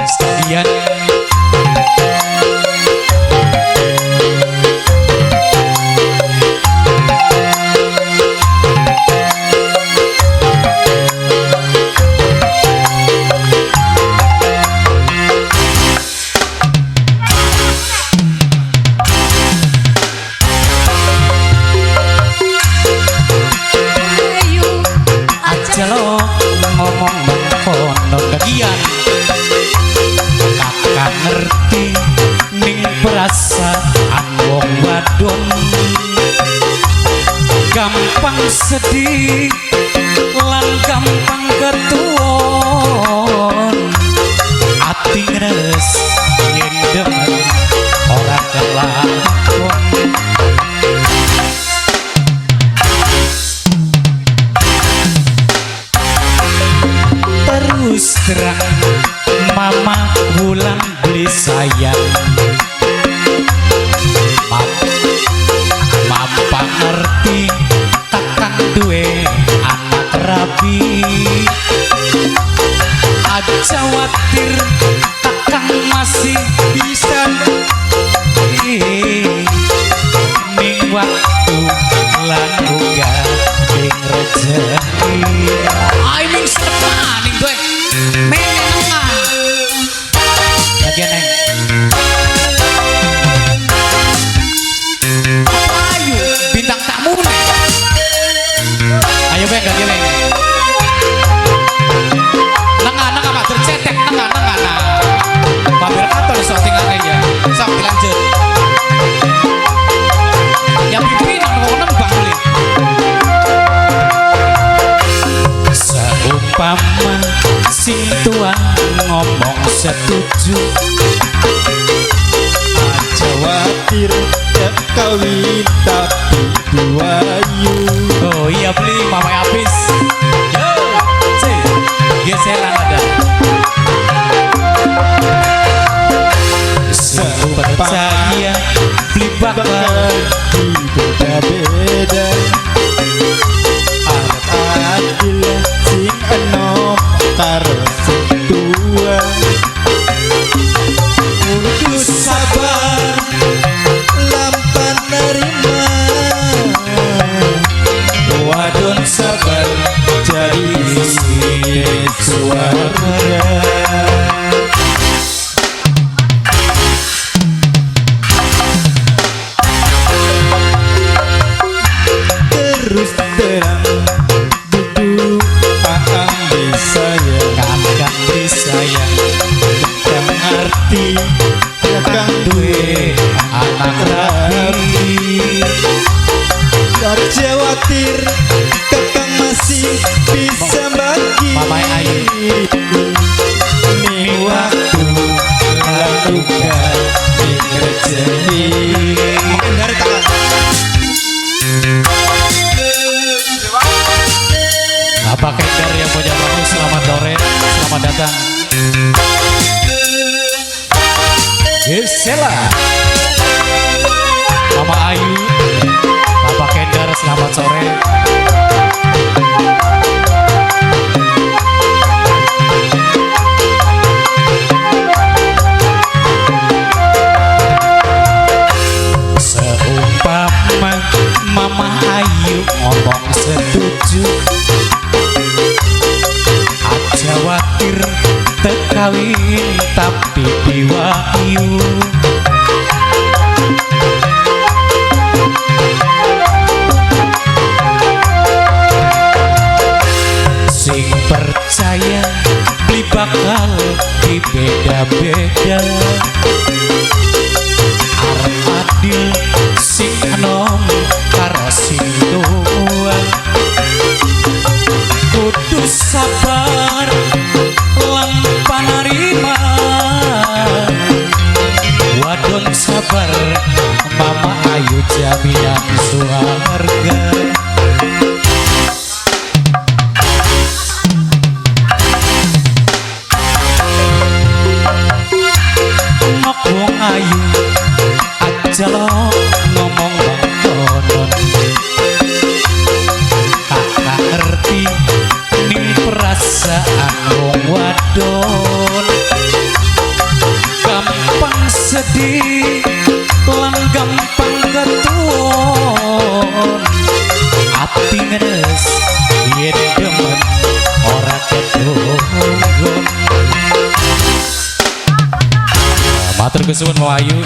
Sekalian aja lo ngomong mengkono bagian kakak ngerti ning perasaan wong wadon gampang sedih lan gampang ketuon ati ngres yen demen ora kelakon. Terus terang mama bulan beli sayang mampa ngerti kakang duwe anak rabi aja watir kakang masih bisa ning waktu lan uga ning rejeki. Ayo ning seneng ning gue menengan bagian neng ayo bintang tamu nih ayo beng gak beng nengah nengah pak tercetek nengah nengah nah pamer kantor sok tinggalnya ya sok dilanjut ya pimpinan mau nembang beli. Seumpama sing tua ngomong setuju aja watir kawin tapi diwayu. Oh iya beli mama habis yo c geseran ada percaya beli bakal beda-beda arep adil sing enom karo sing tua kudu sabar lampan nerima wadon sabar jadi suara. Terus terang duduk aang disayang kakang disayang kakang ngerti kakang duwe anak rabi aja watir kakang masih bisa bagi Mamai Ayu ning waktu lan uga ning rejeki. Dari tangan Bapak Kendar yang punya waktu, selamat sore, selamat datang. Gisela, Mama Ayu, Bapak Kendar, selamat sore. Seumpama Mama Ayu ngomong setuju aja watir tekawin tapi diwayu. Sing percaya beli bakal dibeda-beda arep adil sing enom karo sing tua kudu sabar lan panarima wadon sabar Mama Ayu jaminan suarga. Nok wong ayu aja lo ngomong mengkonon kakak ngerti ning perasaan wedi lan gampang ketuwon, ati ngenes yen demen ora ketunggon. Matur kesuwun, Wahyu.